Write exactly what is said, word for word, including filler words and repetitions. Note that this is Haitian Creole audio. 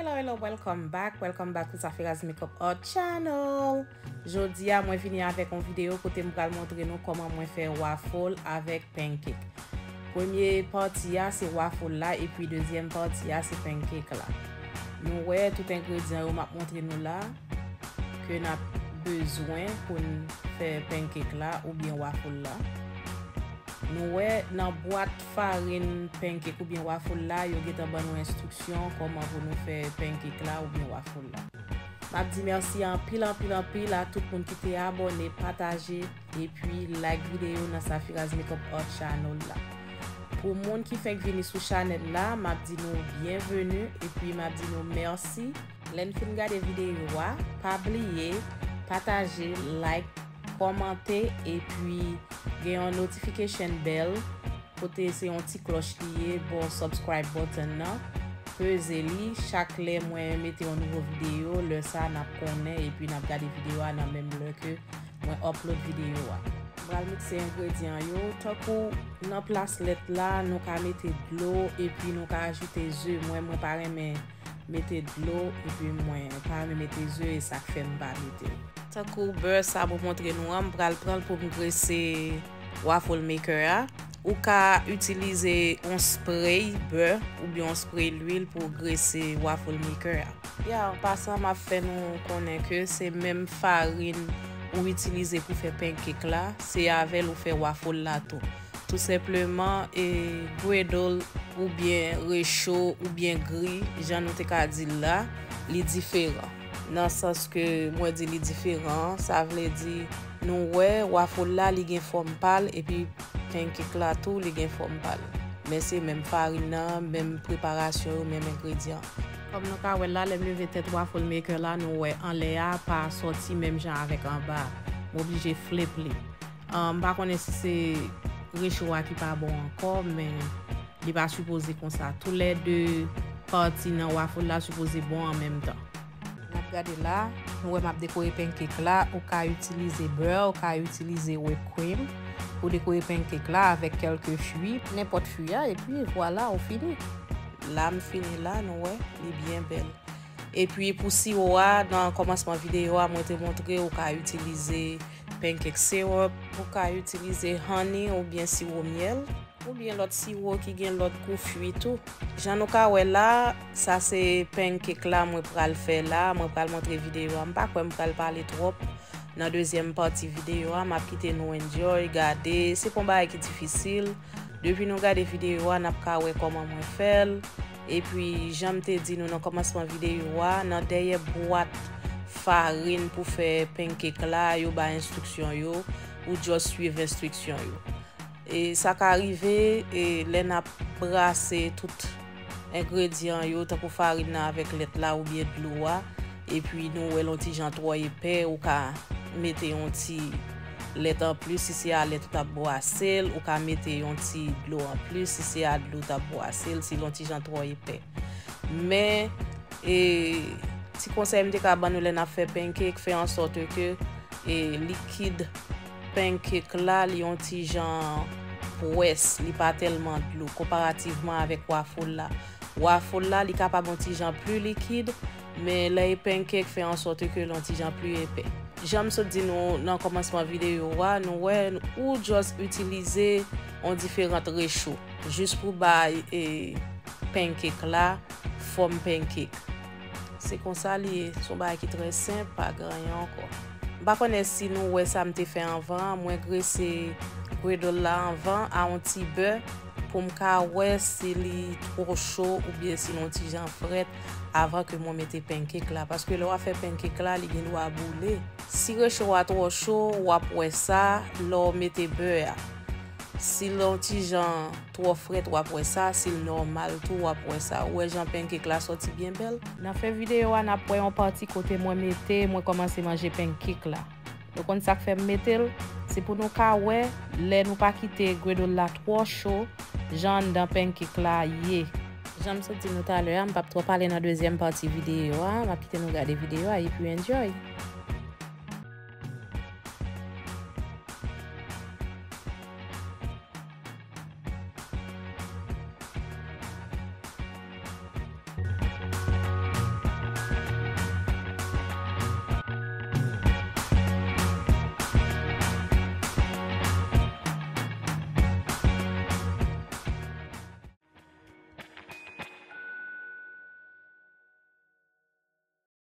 Hello, hello, welcome back, welcome back to Safiras Makeup Art Channel. Jodi a, mwen vini avèk yon videyo kote m pral montre nou kòman mwen fè waffle avèk pancake. Premye pati a se waffle la, epi dezyèm pati a se pancake la. Nou wè tout engredyan yo m ap montre nou la, ke n ap bezwen pou n fè pancake la oubyen waffle la. Nou wè nan bwat farin pancake oubyen waffle la, yo gentan ban nou enstriksyon kòman pou nou fè pancake la oubyen waffle la. M ap di mèsi anpil, anpil, anpil a tout moun ki te abòne, pataje, epi like videyo nan Safiras Makeup Art Channel la. Pou moun ki fenk vini sou chanèl la, m ap di nou byenveni, epi m ap di nou mèsi. Lè n fin gade videyo a, pa bliye pataje, like, kòmante, epi gen yon notification bell, kote se yon ti klòch li ye, bò subscribe button nan. Peze li, chak lè mwen mete yon nouvo videyo, lè sa a n ap konnen, epi n ap gade videyo a nan menm lè ke mwen upload videyo a. M pral mikse engredyan yo, tankou nan plas lèt la, nou ka mete dlo, epi nou ka ajoute ze. Mwen, mwen pa renmen mete dlo, epi mwen pa renmen mete ze, e sa k fè m pa mete l. Tankou bè sa pou montre nou an, m pral pran l pou m grese waffle maker a. Ou ka itilize yon spray bè oubyen yon spray lwil pou grese waffle maker a. Ya, an pasan, m ap fè nou konnen ke se menm farin ou itilize pou fè pancake la, se avè l ou fè waffle la tou. Tou senpleman, e, griddle oubyen recho oubyen gri, jan nou te ka di l la, li diferan. Nan sans ke mwen di li diferan, sa vle di nou wè waffle la li gen fòm pa l, epi pancake la tou li gen fòm pa l. Men se menm farin nan, menm preparasyon yo, menm engredyan. Kòm nou ka wè la, lè m leve tèt waffle maker la, nou wè anlè a pa sòti menm jan avèk anba. M oblije flip li. Ah, m pa konnen si se recho a ki pa bon ankò, men li pa sipoze konsa. Toulède pati nan waffle la sipoze bon an menm tan. N ap gade la, nou wè m ap dekore pancake la, ou ka itilize bè, ou ka itilize whipped cream pou dekore pancake la avèk kèlke fwi, nenpòt fwi a, epi vwala, ou fini. La m fini la, nou wè, li byen bèl. Epi pou siwo a, nan kòmansman videyo a, mwen te montre ou ka itilize pancake syrup, ou ka itilize honey oubyen siwo myèl, oubyen lòt siwo ki gen lòt gou fwi tou. Jan nou ka wè la, sa se pancake la mwen pral fè la, mwen pral montre videyo a. M pa kwè m pral pale twòp. Nan dezyèm pati videyo a, m ap kite nou enjoy, gade. Se pa yon bagay ki difisil. Depi nou gade videyo a, n ap ka wè kòman mwen fè l. Epi, jan m te di nou nan kòmansman videyo a, nan dèyè bwat farin pou fè pancake la, yo bay enstriksyon yo, ou just swiv enstriksyon yo. E sa ka rive, e lè n ap brase tout engredyan yo, tankou farin nan avèk lèt la oubyen dlo a, epi nou wè l yon ti jan twò epè, ou ka mete yon ti lèt anplis, si se a lèt ou t ap brase l, ou ka mete yon ti dlo anplis, si se a dlo ou t ap brase l, si l yon ti jan twò epè. Men, e, ti konsèy m te ka ban nou lè n ap fè pancake, fè an sòt ke, e, likid pancake la, li yon ti jan pwès, li pa tèlman dlo, konparativman avèk waffle la. Waffle la, li kapab yon ti jan pli likid, men lè e pancake, fè an sòt ke l yon ti jan pli epè. Jan m sot di nou nan kòmansman videyo a, nou wè, ou just itilize yon diferan recho, jis pou bay, e, pancake la fòm pancake. Se konsa li ye, se yon bagay ki trè senp, pa gen anyen ankò. M pa konnen si nou wè sa m te fè anvan an, mwen grese griddle la anvan a yon ti bè pou m ka wè si li twò cho oubyen si l yon ti jan frèt avan ke mwen mete pancake la. Paske lè w ap fè pancake la, li gen dwa boule. Si recho a twò cho, w ap wè sa lè w mete bè a. Si l yon ti jan twò frèt, w ap wè sa. Si l nòmal tou, w ap wè sa. Ou wè jan pancake la sòti byen bèl? Nan fen videyo a, n ap wè yon pati kote mwen mete, mwen kòmanse manje pancake la. Nou konn sa k fè m mete l? Se pou nou ka wè lè nou pa kite griddle la twò cho, jan anndan pancake la ye. Jan m sot di nou talè a, m p ap twò pale nan dezyèm pati videyo a, m ap kite nou gade videyo a epi enjoy.